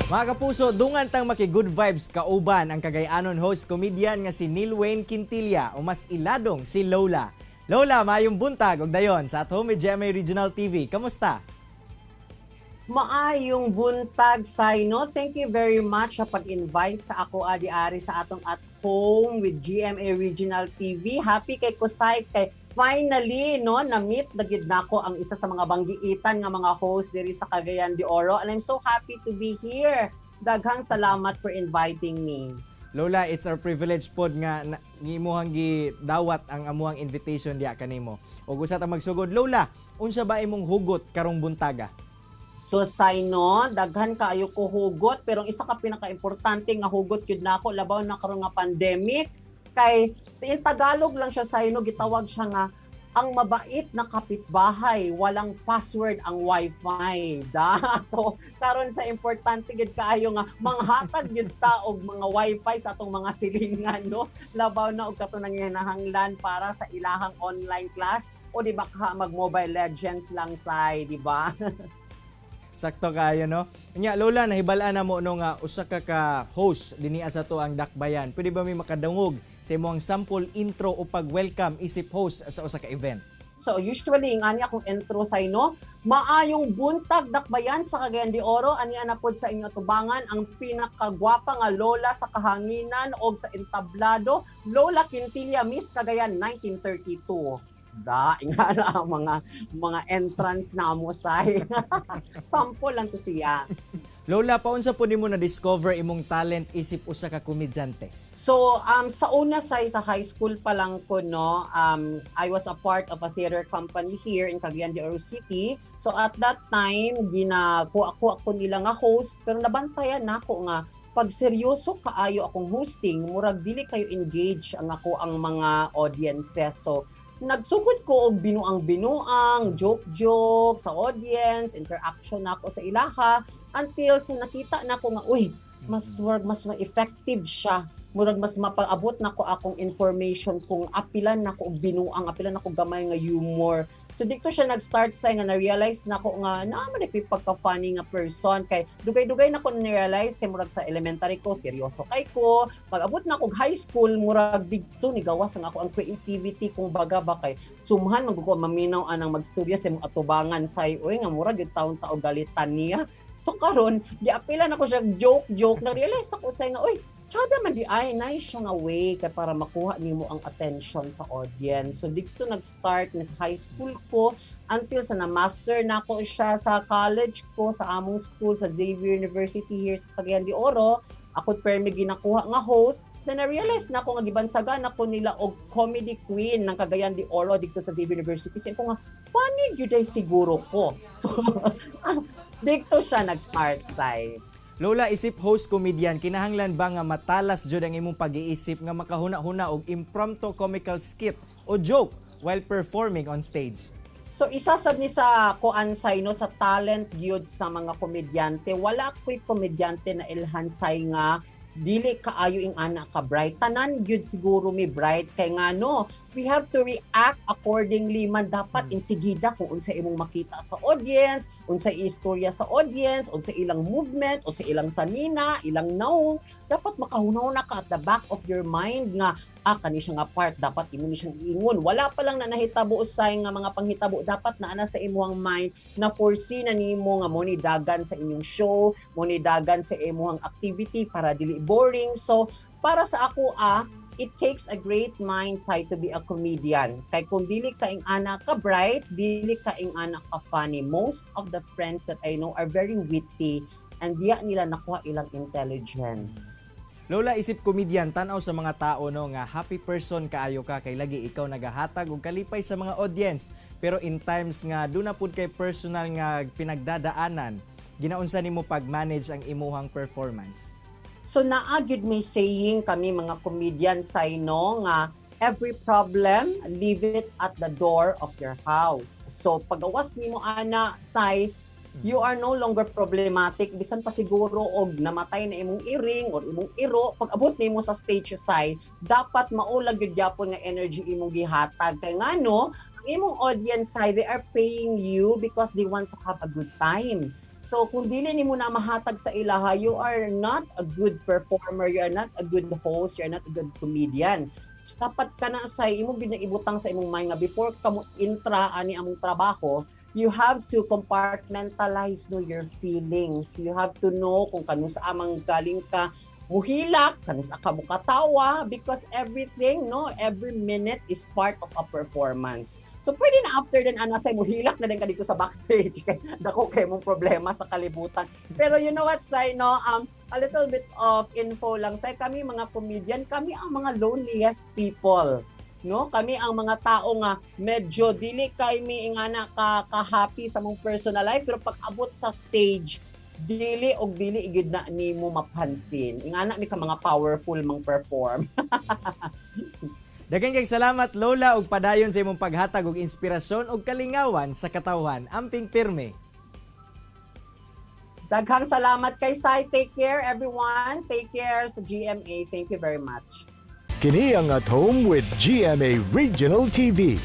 Mga kapuso, dungan tang maki good vibes kauban ang Cagayanon host comedian nga si Neil Wayne Quintilla o mas iladong si Lola. Lola, maayong buntag ug dayon sa At Home with GMA Regional TV. Kamusta? Maayong buntag, Sai, no? Thank you very much sa pag-invite sa ako adi-ari sa atong At Home with GMA Regional TV. Happy kay ko, Sai, kay finally, no, na-meet na gyud nako ang isa sa mga banggiitan nga mga host diri sa Cagayan de Oro and I'm so happy to be here. Daghang salamat for inviting me. Lola, it's our privilege pod nga ngimuhang gidawat ang amuang invitation diya kanimo. Ug usa ta magsugod, Lola, unsa ba imong hugot karong buntaga? So Sai, no, daghan kaayo ko hugot, pero ang isa ka pinaka-importante nga hugot gyud nako labaw na karon nga pandemic kay in Tagalog lang siya, Sai, no, gitawag siya nga "Ang mabait na kapitbahay, walang password ang wifi." Da. So karon sa importante gid kaayo nga manghatag gyud ta og mga wifi sa atong mga silingan, no. Labaw na og kato nanginahanglan para sa ilahang online class o di ba ka mag Mobile Legends lang, Sai, di ba? Sakto kayo, no? Nya, Lola, nahibal-an na mo, no, nga usa ka ka host dinhi sa atoang Dakbayan. Pwede ba may makadungog sa imong sample intro o pag-welcome isip host sa usa ka event? So usually ang ani akong intro sa no, "Maayong buntag, Dakbayan sa Cagayan de Oro, ani na pod sa inyong atubangan ang pinakagwapa nga lola sa kahanginan og sa entablado, Lola Quintilla, Miss Cagayan 1932." Da, nga na ang mga entrance na mo, Sai. Sample lang to siya. Lola, paunsa po nimo na discover imong talent isip usa ka komedyante? So, sa una, Sai, sa high school pa lang ko, no, I was a part of a theater company here in Cagayan de Oro City. So, at that time, ginakuha-kuha ko nila nga host, pero nabantayan nako nga pag seryoso kaayo akong hosting, murag dili kayo engage ang ako ang mga audiences. So, nagsugod ko og binuang-binuang, joke-joke sa audience, interaction nako sa ilaha until sa nakita nako nga, uy, mas work, mas ma-effective siya, murag mas mapaabot nako akong information kung apilan nako og binuang, apilan nako gamay nga humor. So dito siya nag-start sa nga na-realize nako nga naa man di pagka-funny nga person, kay dugay-dugay nako na-realize kay murag sa elementary ko seryoso kay ko. Pag abot na og high school, murag didto ni gawas ang ako ang creativity kung baga ba, kay sumhan man ko maminaw anang magstorya sa imong atubangan, Say, oy, nga murag yung taon tao galitan niya. So karon giapilan ako siya joke joke, na realize ako sa nga, oy, tsada man di ay nice siya nga way kay para makuha nimo ang attention sa audience. So dito nag-start mis high school ko until sa na-master nako siya sa college ko sa among school sa Xavier University here sa Cagayan de Oro. Ako permi ginakuha nga host. Then na-realize nako nga gibansagan ako nila og comedy queen ng Cagayan de Oro dito sa Xavier University. So ko nga funny gyud ay siguro ko. So dito siya nag-start, Sai. Lola, isip host comedian, kinahanglan ba nga matalas jud ang imong pag-iisip nga makahuna-huna og impromptu comical skit o joke while performing on stage? So isa sab ni sa kuan, Say, no, sa talent gyud sa mga komedyante. Wala ko'y komedyante na ilhan, Say, nga dili kaayo ing ana ka bright. Tanan gyud siguro mi bright kay ngano, we have to react accordingly man dapat insigida kung unsa imong makita sa audience, unsa istorya sa audience, unsa ilang movement, unsa ilang sanina, ilang naong. Dapat makahuna-huna ka at the back of your mind nga, ah, kani siya nga part dapat imo ni siyang iingon. Wala pa lang na nahitabo usay nga mga panghitabo, dapat naa na sa imong mind na foresee na nimo nga mo ni dagan sa inyong show, mo ni dagan sa imong activity para dili boring. So para sa ako, ah, it takes a great mindset to be a comedian. Kay kung dili ka ing ana ka bright, dili ka ing ana ka funny. Most of the friends that I know are very witty and diya nila nakuha ilang intelligence. Lola, isip comedian, tan-aw sa mga tao, no, nga happy person kaayo ka kay lagi ikaw nagahatag og kalipay sa mga audience. Pero in times nga duna pud kay personal nga pinagdadaanan, ginaunsa nimo pag-manage ang imuhang performance? So naa gyud may saying kami mga comedian, Say, no, nga every problem, leave it at the door of your house. So pagawas nimo ana, Say, you are no longer problematic bisan pa siguro og namatay na imong iring or imong iro. Pag abot nimo sa stage, Say, dapat mao lang gyud gyapon nga energy imong gihatag kay ngano, ang imong audience, Say, they are paying you because they want to have a good time. So kung dili nimo na mahatag sa ilaha, you are not a good performer, you are not a good host, you are not a good comedian. Dapat ka na sa imo binaibutang sa imong mind nga before ka mo intra ani among trabaho, you have to compartmentalize, no, your feelings. You have to know kung kanusa amang galing ka muhilak, kanusa ka mukatawa, because everything, no, every minute is part of a performance. So pwede na after din ana say muhilak na din ka dito sa backstage kay dako kay mong problema sa kalibutan. Pero you know what, say, no, a little bit of info lang, say, kami mga comedian, kami ang mga loneliest people. No? Kami ang mga tao nga medyo dili kay mi ingana ka happy sa mong personal life, pero pag abot sa stage, dili og dili igid na nimo mapansin. Ingana mi ka mga powerful mang perform. Daghang kay salamat, Lola, ug padayon sa imong paghatag og inspirasyon ug kalingawan sa katawhan. Amping pirme. Daghang salamat kay Sai. Take care, everyone. Take care sa GMA. Thank you very much. Kini ang At Home with GMA Regional TV.